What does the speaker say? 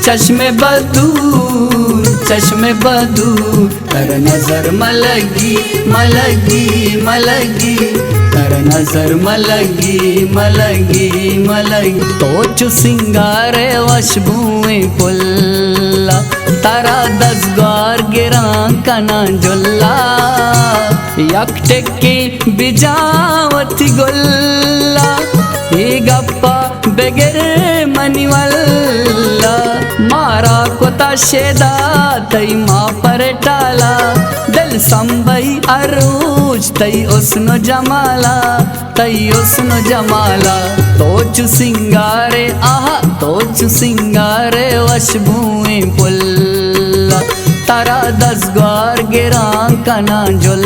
چشم بدور، چشم بدور، تر نظر ملگی، ملگی، ملگی، تر نظر ملگی، ملگی، ملگی۔ تو چو سنگار وشبوئیں پلا، ترا دزگار گران کناں جلا۔ یک ٹکے بجاں وتی گلا، اے گپا بگر منی ولا۔ مارا کتا شیدا تئی ما پر ٹالا، دل سمبئی ہر روچ تئی حسن و جمالا، تئی حسن و جمالا۔ تو چو سنگارے، آہا، تو چو سنگارے وشبوئیں پلا، ترا دزگار گران کناں جلا۔